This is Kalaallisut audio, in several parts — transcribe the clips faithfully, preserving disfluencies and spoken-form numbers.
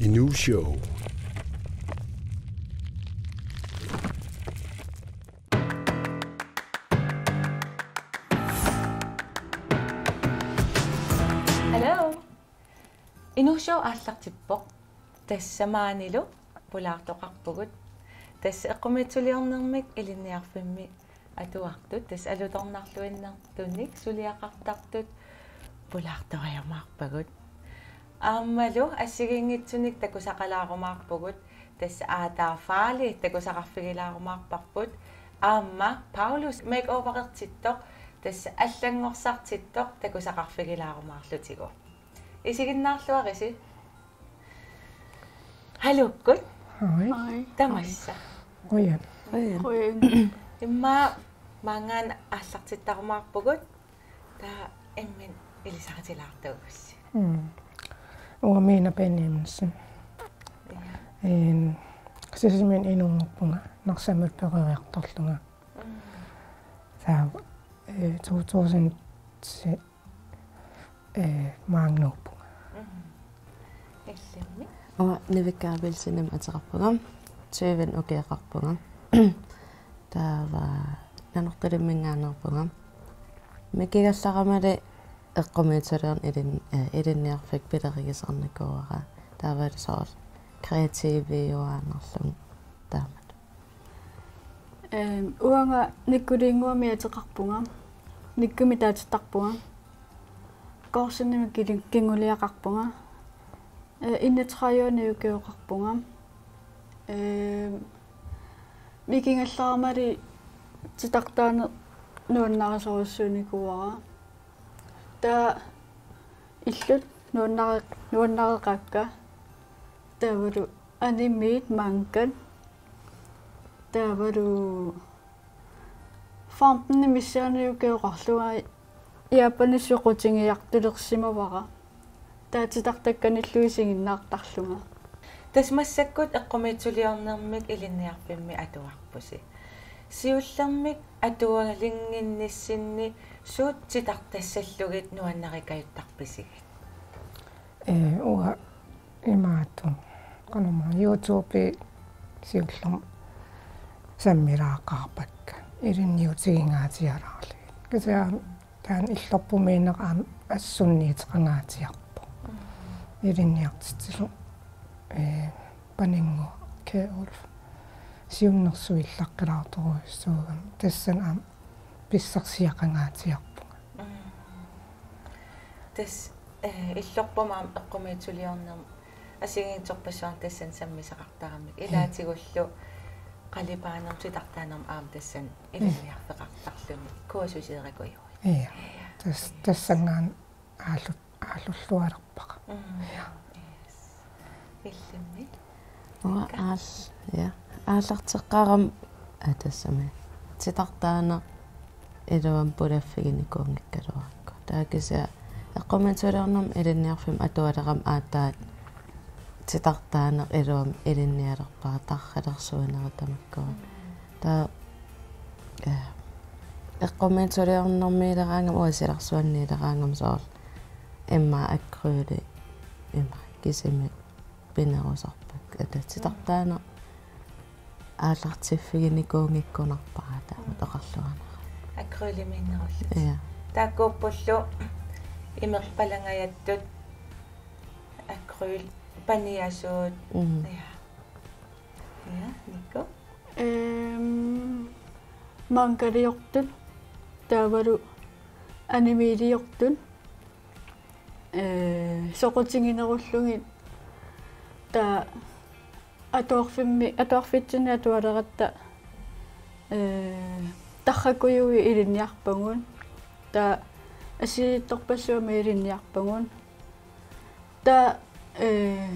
Inuk Show. Hello. Inuk Show aallartippoq. Tassa maanilu pulaartoqarpugut. Tassa eqqumiitsuliornermik ilinniarfimmi atuartut, tassa alutornarluinnartunik suliaqartartut pulaartoriumaarpagut. Aammalu assigiinngitsunik takusaqalaarumaarpugut, tassa aataaffaali takusaqarfigilaarumaarparput. Aamma Paulus makeoverertittoq, tassa allanngorsartittoq takusaqarfigilaarumaarlutigu. Isiginnaarluarisi. Haluukkut. Hej. Tamassa. Qujan. Qujan. Immaqa maanngaanniit aallartittarumaarpugut. Taava imminut ilisaritilaartuugussi. Mm. Uanga Mina Benjaminsen. Ja. Een, Sisimiunut inunngorpunga, Narsami peroriartorlunga. Mm. Taava, eh, to tusind eh, maanga nuuppunga. Mm. Illimmi. Uanga Nivikka Abelsenimik ateqarpunga. Tyvenit ukioqarpunga. Taava Nanortalimminngaanneerpunga. Mikigallaramali eqqumiitsuliorneq ilin-, eh, ilinniarfik pilerigisarnikuuara. Taava soorlu kreativiuaannarlugu taamatut. Ehm, uanga Nikkuliinnguamik ateqarpunga. Nikkumik taatittarpunga. Koorsinimik kili-, kinguliaqarpunga. Eh, enogtredive ukioqarpunga. Ehm, mikigallaramali titartaaneq nuannarisorujussuunikuuara. Taava illut nuannare-, nuannareqaakka. Taavalu animiit, mangat. Taavalu femten missaani ukioqarlunga Japanimi soqutigiartulersimavara. Taava titartakkanillu isiginnaartarlunga. Tassa massakkut eqqumiitsuliornermik ilinniarfimmi atuarpusi. Siullermik atualinnginnissinni suut titartassallugit nuannarikajuttarpisigit? Eh, uanga imaattoq, qanormaa, YouTube siullermik sammilaaqaarpakka ilinniutigingaatsialaarlugit. Kisianni taanna illorpumiinneq aamma assunniuteqangaatsiarpoq. Ilinniartitsisoq, eh, Paninnguaq Kjærulff. Siunnersuillaqqilaatorujussuugami. Tassani aamma pissarsiaqangaatsiarpunga. Mm. Tassa, eh, illorput aamma eqqumiitsuliornermik assigiinngitsorpassuarnik tassani sammisaqartaramik. Ilaatigullu qalipaanermut titartaanermut aamma tassani ilinniarfeqartarluni kursuseerakujuit. Ja. Tas-, tassanngaanniit aallu-, aallullualerpara. Mm. Ja. Yes. Illimmi? Uanga aal-, ja. Aallarteqqaarama, aa, tassami. Titartaaneq iluamik pulaffiginikuunngikkaluarakku. Taava kisianni eqqumiitsuliornermik ilinniarfimmi atualerama aatsaat titartaaneq iluamik ilinnialerpara tarralersuinerit tamakkua. Taava, eh, eqqumiitsuliornermiileraangama uanga silarsuanniileraangama soorlu immaqa akryli immaqa kisimi pinerusarpakka. Ata titartaaneq aallartiffiginikuunngikkunarpara taamatut oqarluarnera. Akrylimiinnerullutik. Ja. Taakkuuppullu imerpalangajattut akryl paniasuut. Mm. Ja. Ja, Nikku? Ehm, mangaliortut, taavalu animiiliortut, eh, soqutiginerullugit, taava atuarfimmi, atuarfitsinni atualeratta, eh, tarrakujuit ilinniarpagut, taava assigiittorpassuarnik ilinniarpagut, taava, eh,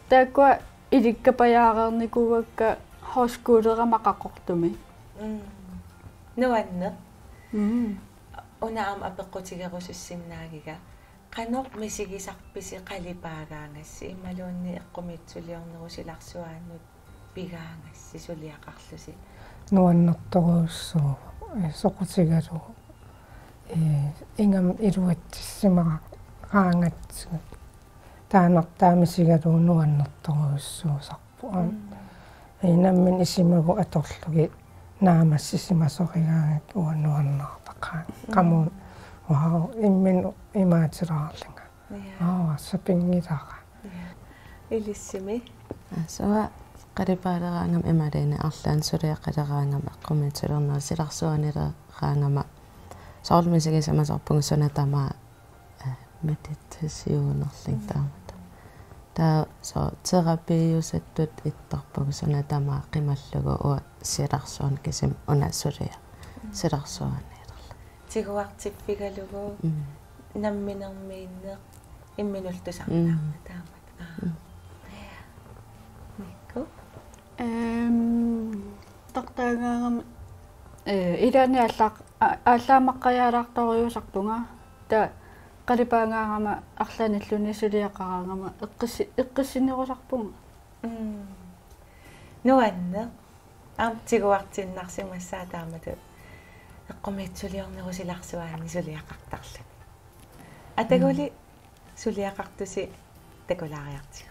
taakkua ilikkapajaareernikuuakka højskolerama Qaqortumi. Mm. Nuanneq. Mm. Una aamma apeqqutigerusussinnaagiga. Qanoq misigisarpisi qalipaagaangassi imaluunniit eqqumiitsuliornerup silarsuaanut pigaagassi suliaqarlusi? Nuannertorujussuuvoq, eh, soqutigalugu. Eh, ingammik iluatsissimaraangatsigu. taanna taamisigalugu nuannertorujussuusarpoq. Mm. Ii, nammineq isumagut atorlugit naammassisimasorigaangakkit uanga nuannaartaqaanga. Mm. Qamuuna, wow, imminut imaatilaarlunga. Ja. Aa, sapinngilara. Ja. Ilissimi? Aa, uanga qalipaaleraangama imaluunniit arlaannik suliaqaleraangama eqqumiitsuliornerup silarsuanileraangama soorlu misigisimasorpunga suna tamaat, eh, meditationerlunga taamatut. Taava soorlu terapiusattut ittarpunga suna tamaat qimallugu uanga silarsuarni kisimi una suliaq. Mm. Silarsuanilerlunga. Tiguartiffigalugu. Mm. Namminermiinneq imminullu tusarnaarneq. Mm. Taamatut. Aa. Mm. Mikku? Ehm, titartaagaangama, eh, ilaanni aalla-, a-, aallaammaqqiaalaartorujussuusarpunga. Taava qalipaagaangama arlaannilluunniit suliaqaraangama eqqissi-, eqqissinnerusarpunga. Mm. Nuanneq. Aamma tiguartiinnarsimassaaq taamatut eqqumiitsuliornerup silarsuaani suliaqartarluni. Ataguli. Mm. Suliaqartusi takulaariartigu.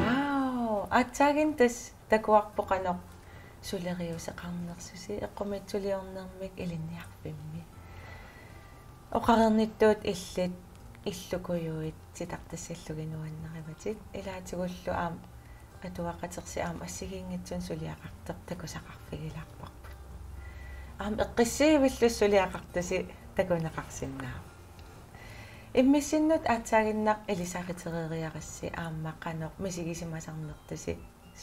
Wow, aatsaaginnaq tassa takuarpoq qanoq suleriuseqarnersusi eqqumiitsuliornermik ilinniarfimmi. Oqareernittut illit illukujuit titartassallugit nuannarivatit. Ilaatigullu aamma atuaqatersi aamma assigiinngitsunik suliaqartoq takusaqarfigilaarparput. Aamma eqqissivillusi suliaqartusi takuneqarsinnaavoq. Immissinnut aatsaaginnaq ilisaritereeriarassi aamma qanoq misigisimasarnertusi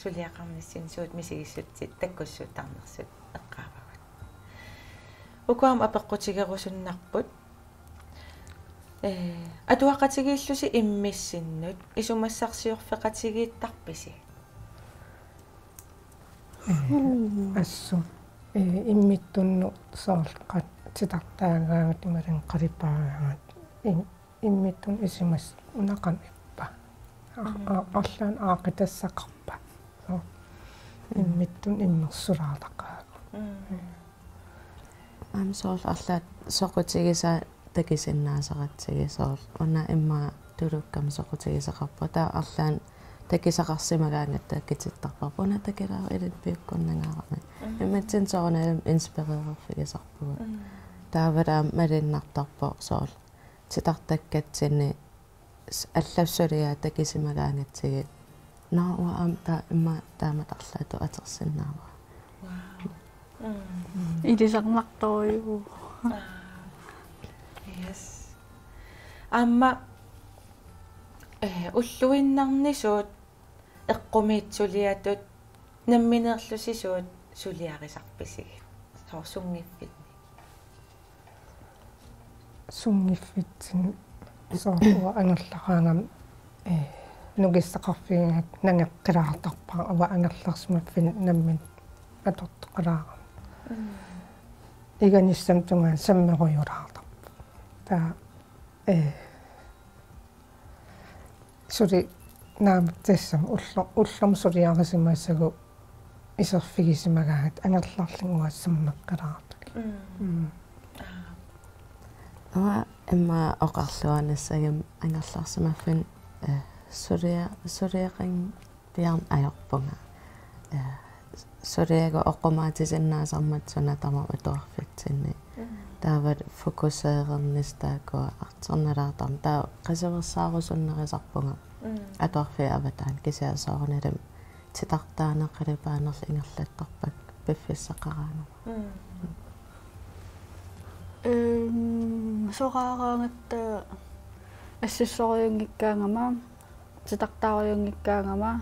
suliaqarnissinni suut misigissutsit takkussuuttarnersut eqqaavagut. Uku aamma apeqqutigerusunnarput. Ee, atuaqatigiillusi immissinnut isumassarsiorfeqatigiittarpisi? Ee, assut. Ee, immittunnut soorlu qat-, titartaagaangat imaluunniit qalipaagaangat. Im-, immittunnut isumas-, una qanoq ippa. A-, mm, a-, arlaannik aaqqitassaqarpa. Soo. Mm. Immittunnut immersulaartaqaagut. Mm. Aamma soorlu arlaat soqutigisaat takusinnaasaqatigit soorlu. Una immaqa tulukkama soqutigisaqarpunga. Taava arlaannik takusaqarsimagaangatta takutittarparput. Una takulaaruk illit piukkunnangaarami. Mm. Immitsinnut soorunalimi inspirererfigisarpugut. Mm. Taavalu aamma malunnartarpoq soorlu titartakkatsinni s-, allat suliaat takusimagaangatsigit. Naa, uanga aamma taa-, immaqa taamatut arlaatigut atorsinnaavara. Wow. Mm. Ilisarnartorujuuvoq. Aa. Yes. Aamma, eh, ulluinnarni suut eqqumiitsuliatut nammineerlusi suut suliarisarpisigit? Soorlu sunngiffinni. Sunngiffitsinni soorlu uanga angerlaraangama, eh, nukissaqarfigigaangakkit nangeqqilaartarpara uanga angerlarsimaffinni nammineq atortoqalaarama. Mm. Iganissamut tungaanut sammerujulaartarpoq. Taava, eh, suli naamik tassami ullu-, ullumi suliarisimasagut iserfigisimagaangat angerlarlunga uanga sammeqqalaarlunga. Mm. Mm. Aa. Uanga immaqa oqarluarnissagimma angerlarsimaffinni, eh, sulia-, suliaqan- piarn ajorpunga. Eh, suliagut oqqumaatisinnaasarmata suna tamarmi atuarfitsinni. Mm. Taava fokuseernissaa taakkua artornalaartarmata taava qasuersaarusunnerusarpunga. Mm. Atuarfiit avataani kisianni soorunalimi titartaaneq qalipaanerlu ingerlattarpakka piffissaqaraangama. Mm. Ehm, soraaraangatta assissorujunngikkaangama, titartaarujuunngikkaangama,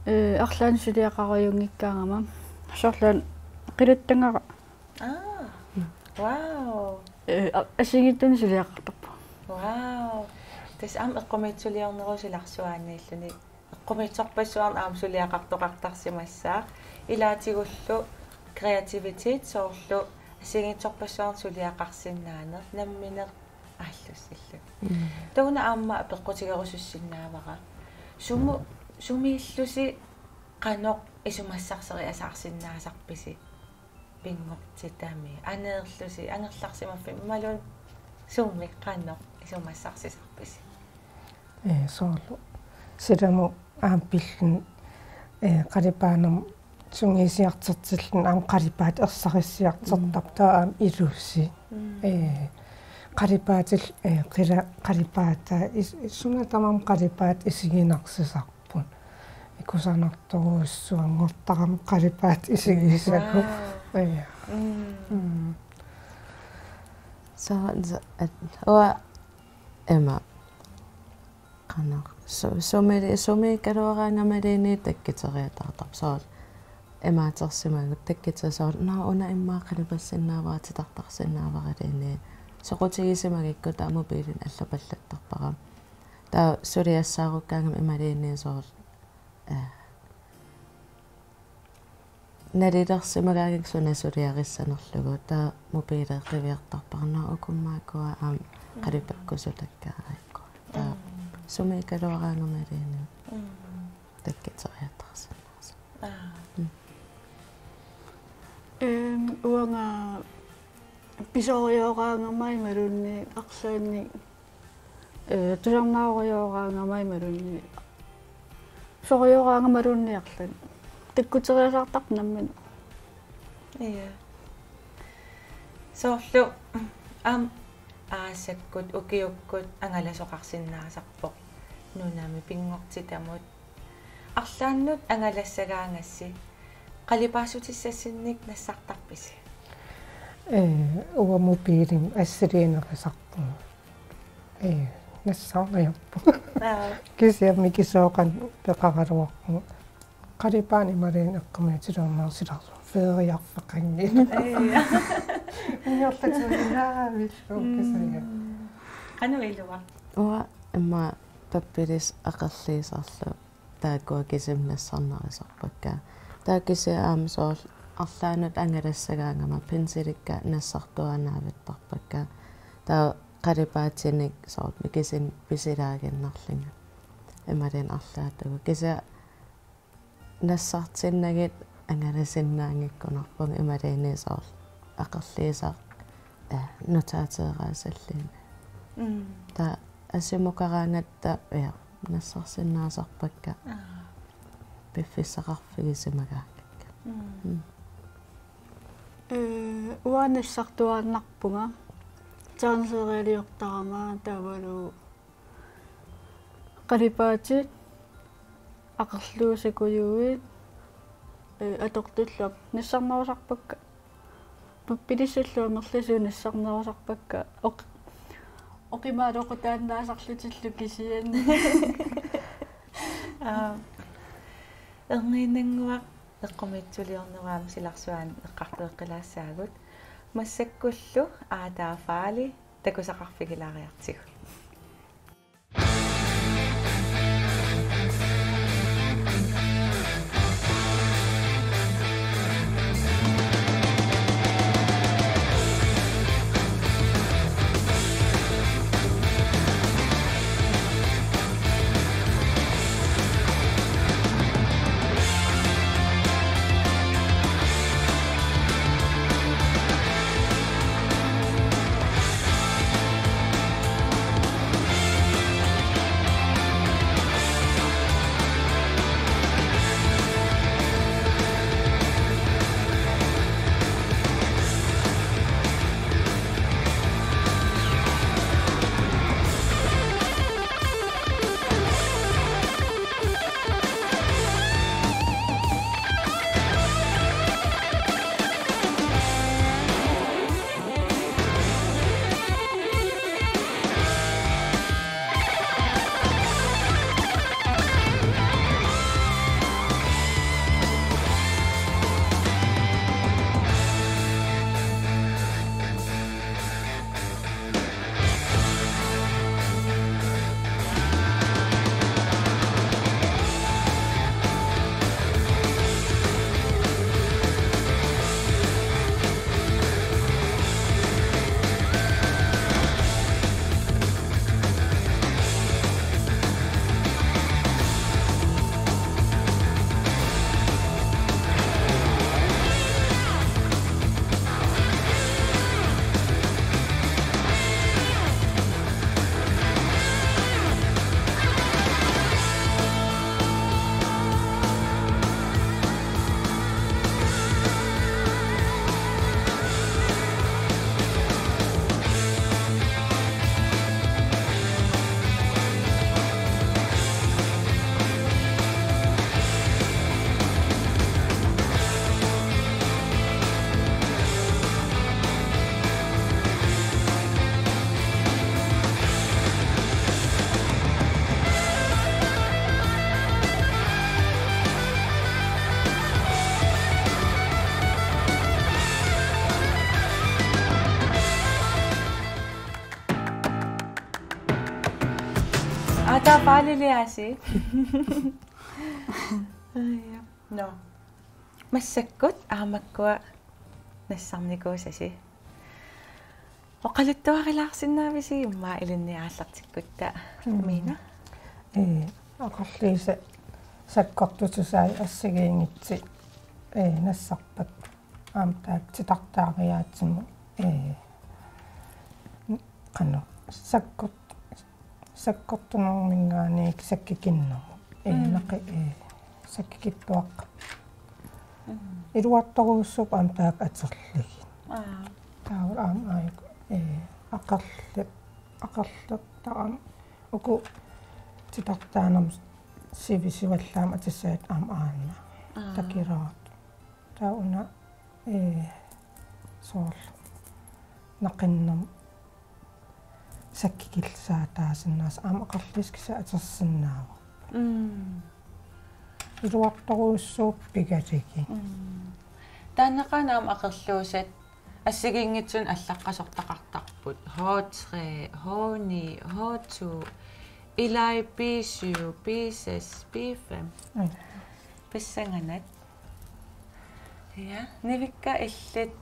ee, arlaannik suliaqarujunngikkaangama, soorlu qiluttagara. Aa. Wow. Ee, a-, assigiinngitsunik suliaqartarpunga. Wow. Tassa aamma eqqumiitsuliorneruvoq silarsuaanniilluni. Eqqumiitsorpassuarnik aamma suliaqartoqartarsimassaaq. Ilaatigullu kreativitet soorlu assigiinngitsorpassuarnik suliaqarsinnaaneq nammineq aallussilluni. Mm. Taanna aamma apeqqutigerusussinnaavara. Sumu-, sumiillusi qanoq isumassarseriasaarsinnaasarpisi pinngortitami. Aneerlusi, angerlarsimaffimmi imaluunniit sumi qanoq isumassarsisarpisi. Ee, soorlu. Silammut aamma pilluni, ee, qalipaanermut sungiusiartortilluni aamma qalipaat ersarissiartortarpoq. Mm. Taava aamma ilusi. Mm. Ee, qalipaatillu, ee, qila-, qalipaat is-, suna tamarmi qalipaat isiginnarsisarput. Kusanartorujussuanngortarami qalipaat isigisagut. Wow. Ee. Mm. Mm. Soorlu, at, uanga ima. Qanoq, su-, sumili-, sumiikkaluaraangamaluunniit takkuteriataartarpoq soorlu. Imaatersimagut takkuterit soorlu. Nå, una immaqa qalipassinnaavara titartarsinnaavaraluni. Soqutigisimagukku taava mobiilini allapallattarpara. Taava suliassaarukkaangama imaluunniit soorlu. Eh. Nalilersimagaangakkit suna suliarissanerlugu, taava mobiili qiviartarpara, nå, uku immaqa aamma qalipakkusutakka aajuku. Taava. Mm. Sumiikkaluaraangamaluunniit. Mm. Takkuteriataarsinnaasoq. Aa. Mm. Ehm, uanga pisoriooraangama imaluunniit arlaannik, eh, tusarnaarujooraangama imaluunniit. Pisoriooraangamaluunniit arlaannik. Takkuteriasaartarpoq nammineq. Ja. Soorlu aamma aasakkut ukiukkut angalasoqarsinnaasarpoq nunami pinngortitamut. Arlaannut angalassagaangassi qalipaassutissassinnik nassartarpisi? Ee, uanga mobiilimi assiliinerusarpunga. Ee, nassarniarpunga. Aa. Kisianni mikisooqan peqaraluarpunga. Qalipaaneq imaluunniit eqqumiitsuliornerup silarsuaq feriarfeqanngilaq. Ee. Ingerlatiinnaavilluni kisianni. Mm. Qanoq iluaq? Uanga immaqa pappilisut aqerliisarlu taakkua kisimik nassarnerusarpakka. Taava kisianni aamma soorlu arlaannut angalassagaangama pensilikka nassartuaannavittarpakka. Taava qalipaatinik soorlu mikisunik pisilaaginnarlunga. Imaluunniit arlaatigut. Kisianni nassartinnagit angalasinnaanngikkunarpunga imaluunniit soorlu aqerliisaq, eh, nutaateeraasalluunniit. Mm. Taava asumukaraangatta, ja, nassarsinnaasarpakka. Aa. Piffissaqarfigisimagaangakkit. Mm. Mm. Ee, uanga nassartuaannarpunga. Danseeriliortarama taavalu qalipaatit, aqerluusakkujuit, ee, atortullu nassarnerusarpakka. Pappilissallu amerlasuut nassarnerusarpakka. Oq-, oqimaaloqutaannaasarlutillu kisianni. Aa, erniinnannguaq eqqumiitsuliornerup aamma silarsuaani eqqartueqqilaassaagut. Massakkullu Aataaffaali takusaqarfigilaariartigu. Tapaalilaasi. Aja. Nå. Massakkut aamma makkua nassarnikuusasi. Oqaluttuarilaarsinnaavisi immaqa ilinniaallartikkutta. Mm. Mina? Ee, aqerliisa sakkortutusai assigiinngitsut, ee, nassarpakka aamma taakku titartaariaatsimut, ee, qanoq sakkort-, sakkortunerminngaanniit sakkikinnermut. Ee, mm, naqi-, ee, sakkikittuaqqamik. Mm. Iluartorujussuupput aamma taakku atorlugit. Aa. Taava aamma aajuku, ee, aqerli-, aqerlertarami uku titartaanermut sivisuallaamik atisat aamma aana. Aa. Takilaartut. Taava una, ee, soorlu naqinnermut sakkikillisaataasinnaasoq aamma aqerliisa kisiat atorsinnaavarput. Mm. Iluartorujussuupput pigalugit. Mm. Taannaqa aamma aqerluusat assigiinngitsunik allaqqasortaqartarput. H tre, H ni, H to, ilai B syv, B seks, B fem. Mm. Pissanganaq. Ja, Nivikka, illit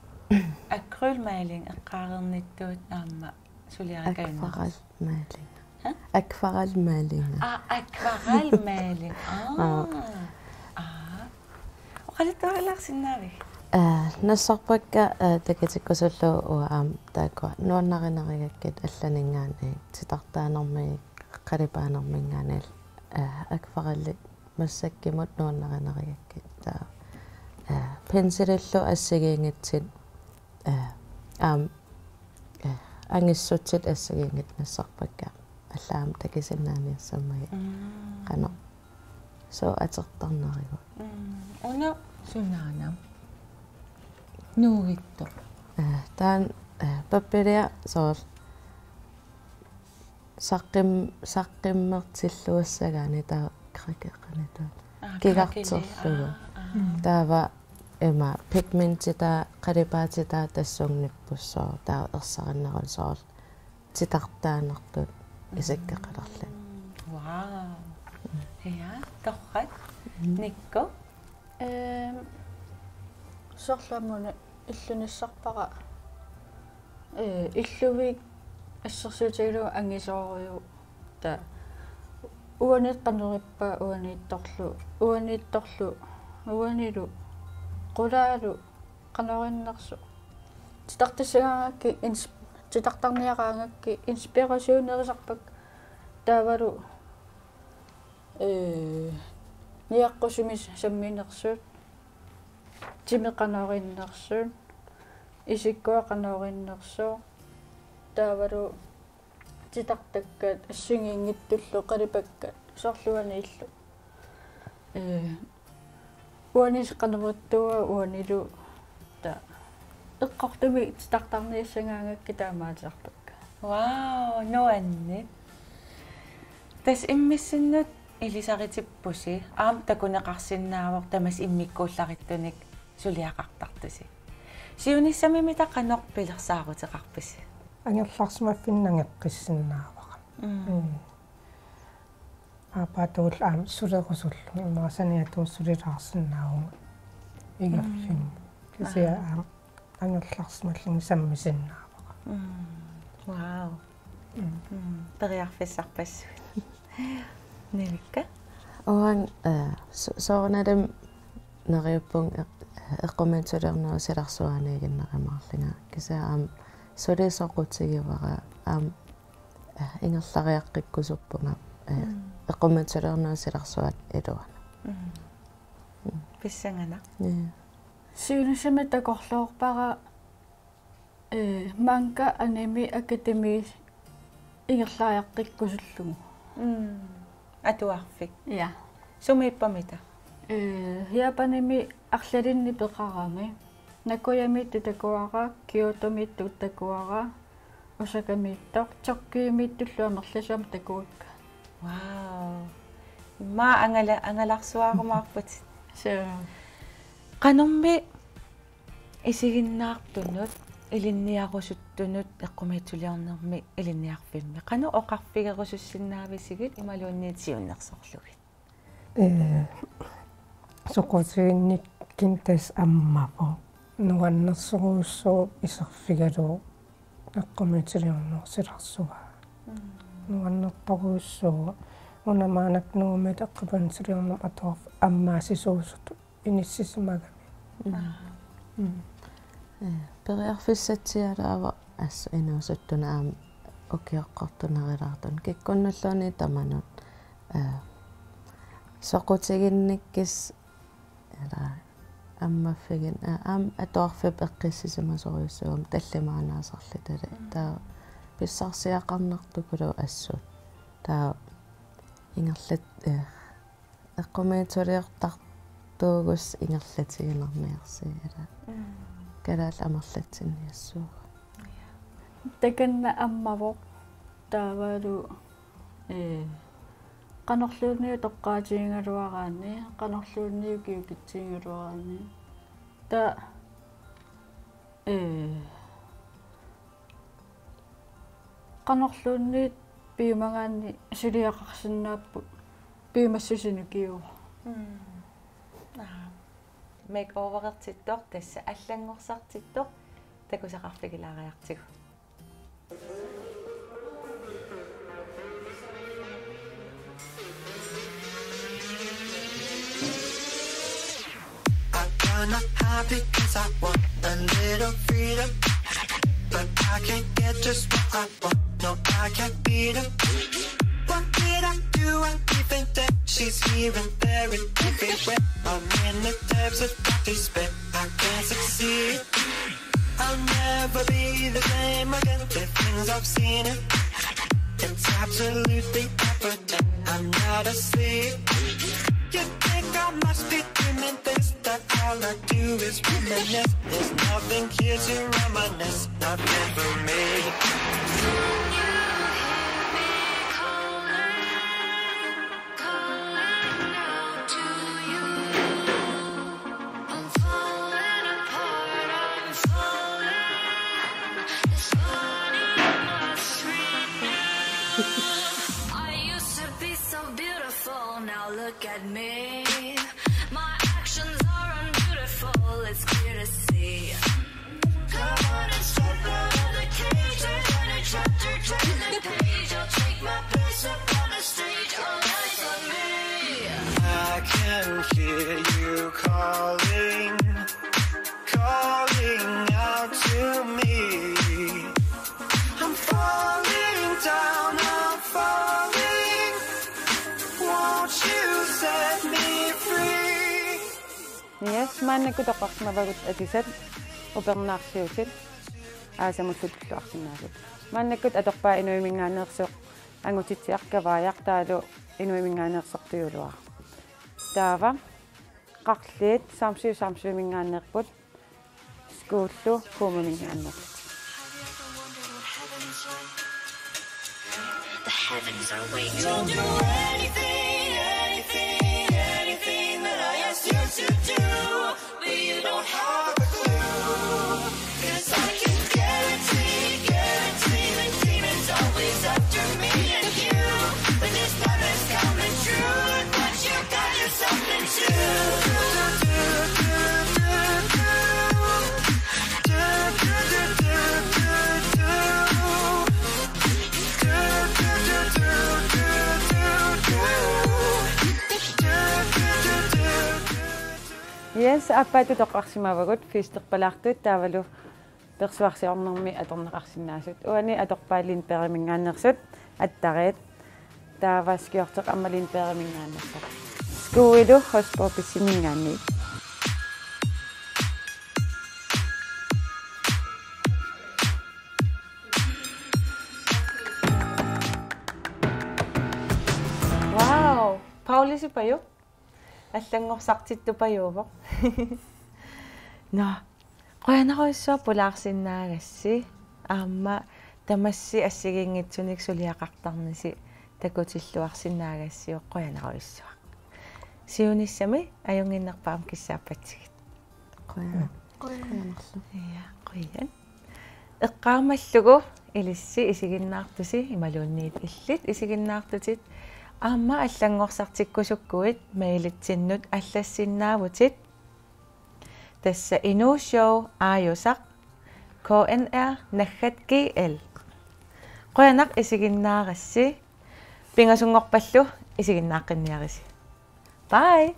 akrylmaling eqqaareernittut aamma suliarigaajunnarpit? Akvarelmaling. Hæ? Akvarelmaling. Aa, akvarelmaling. Aa. Aa. Aa. Oqaluttuarilaarsinnaavigit? Aa, nassarpakka, aa, takutikkusullugu uanga aamma taakkua nuannarinerugakkit allaninngaanniit, ee, titartaanermiit qalipaanerminngaanniit, aa, akvarellit massakkut nuannarinerugakkit. Taava, aa, pensilillu assigiinngitsut, aa, aamma, aa, angissutsit assigiinngitsut nassarpakka. Allaat aamma takusinnaaniassammagit. Mm. Qanoq. Sooq atortarnerigut. Mm. Una sunaana? Nuugittoq. Aa, taanna, aa, pappilia soorlu saqqim-, saqqimmertilluassagaanni taava krakeqanitut. Aa, kigartorlugu. Krakeli. Aa, aa. Mm. Taava ima pigmentitaa, qalipaatitaa tassunga nippussooq, taava ersarinnerusooq titartaanertut isikkoqalerluni. Mm, wow. Ja, torrak. Mm. Nikku? Ehm, soorlu aamma una illit nassarpara, ee, illuviit assersuutigalugu angisoorujuk. Taava uani qanoq ippa, uaniittorlu, uaniittorlu, uanilu, qulaalu, qanoq innersoq. Titartassagaangakkit ins-, titartarniaraangakkit inspirationerisarpakka taavalu, ee, niaqqusumik samminersut, timi qanoq innersoq, isikkua qanoq innersoq, taavalu titartakkat assigiinngitsullu qalipakkat soorlu uaniillu. Ee, uani qanoq ittuua uanilu taava eqqortumik titartarniassagaangakkit taamaattarpakka. Wow, nuanneq. Tassa imminnut ilisaritippusi, aamma takuneqarsinnaavoq tamassi immikkuullarittunik suliaqartartusi. Siunissami mita qanoq pilersaaruteqarpisi? Angerlarsimaffinni nangeqqissinnaavara. Mm. Mm. Aappaattut aamma sulerusullugit, immaqa saniatigut sulilaarsinnaavunga igaffimmi. Mm. Kisianni aamma angerlarsimallunga sammisinnaavara. Mm. Wow. Mm. Mm. Periarfissarpassuit. Nivikka? Uanga, eh, so-, soorunalimi neriuppunga eq-, eqqumiitsuliornerup silarsuaniiginnarumaarlunga. Kisianni aamma suli soqutigivara aamma, eh, ingerlariaqqikkusuppunga, eh, mm, eqqumiitsuliornerup silarsuani iluanut. Mm. Mm. Pissanganaq. Ja. Siunissami takorloorpara, eh, manga, anime, akademi ingerlariaqqikkusullugu. Mm. Atuarfik. Ja. Sumiippa mita? Eh, Japanimi arlalinni peqarami. Nagoyamiittut takuara, Kyotomiittut takuara, Osakamiittoq, Tokyomiittullu amerlasuut takuakka. Wow. Immaqa angala-, angalarsuarumaarputit. Suu. Qanormi isiginnaartunut ilinniarusuttunut eqqumiitsuliornermi ilinniarfimmi qanoq oqarfigerusussinnaavisigit imaluunniit siunnersorlugit? Ee, soqutiginnikkut tassa ammavoq. Nuannersorujussuuvoq iserfigalugu eqqumiitsuliornerup silarsuaa. Mm. Nuannertorujussuuvoq. Una maannakkut Nuummi eqqumiitsuliornermut atuarfik ammaasisuusutut inissisimagami. Mm. Aa. Mm. Ee, periarfissatsialaavoq assut inuusuttunut aamma ukioqqortunerulaartunut. Kikkunnulluunniit tamanut, ee, soqutiginnikkut ila ammaffiginnittoq, aa, aamma atuarfik eqqissisimasorujussuugami tallimaannaasarlutali. Mm. Taava pissarsiaqarnartukuluuvoq assut. Taava ingerlat-, ee, eqqumiitsuliortartuugussi ingerlatiginarniarsigit ila. Mm. Kalaallit amerlatsinniassuugut. Ja. Takanna ammavoq taavalu, ee, qanorluunniit utoqqaatigigaluaraanni, qanorluunniit ukiukitsigigaluaraanni. Taava, ee, qanorluunniit piumagaanni suliaqarsinnaapput piumassuseq ukiuvoq. Mm. Aa. Makeoverertittoq, tassa allanngorsartittoq, takusaqarfigilaariartigu. I wanna hide because I want a little freedom, but I can't get just what I want. No, I can't beat 'em. What did I do? I even think she's here and there and everywhere. I'm in the depths of dark despair. I can't succeed. I'll never be the same again. The things I've seen, it's absolutely evident. I'm not asleep. You think I must be dreaming this, that all I do is reminisce. There's nothing here to reminisce, nothing for me. Calling out to you. I'm falling apart, I'm falling. It's funny, I must renew. I used to be so beautiful, now look at me. My actions are unbeautiful, it's clear to see. Come on and step out of the cage, turn a chapter, turn the page. I'll take my place up on the stage, all eyes on me. I can hear you calling, calling out to me. I'm falling down, I'm falling. Won't you set me free? Yes, maannakkut toqqarsimavagut atisat upernaarsiutit aasamullu tulluarsinnaasut. Maannakkut atorpaa inuiminngaanneersoq Angutitsiaq Kavaajaq taavalu inuiminngaanneersoq Tujuuluaq. Taava qarliit Samsø Samsøminngaanneerput, Skuullu Kuumuminngaanneerput. The heavens are waiting. You'll do anything, anything, anything that I ask you to do, but you don't have a clue. 'Cause I can guarantee, guarantee the demons always after me and you. But this love is coming true, but you got yourself into. Yes, aappaattut toqqarsimavagut Festerpalaartut taavalu persuarsiornermi atorneqarsinnaasut. Uani atorpaa Lindbergiminngaanneersut Attarit. Taava skjorteq aamma Lindbergiminngaanneersoq. Skuilu Hush Puppysiminngaanniit. Wow! Paulisipajuk? Allanngorsartittupajuuvoq. Nå, qujanarujussuaq pulaarsinnaagassi. Aamma tamassi assigiinngitsunik suliaqartarnisi takutilluarsinnaagassiuk, qujanarujussuaq. Siunissami ajunnginnerpaamik kissaappatsigit. Qujan-, qujanarlu. Ja, qujan. Eqqaamallugu ilissi isiginnaartusi imaluunniit illit isiginnaartutit aamma allanngorsartikkusukkuit mailitsinnut allassinnaavatit. Tassa inuushow aajusaq K N R naggat G L. Qujanaq isiginnaarassi. Pingasunngorpallu isiginnaaqqinniarisi. Bye.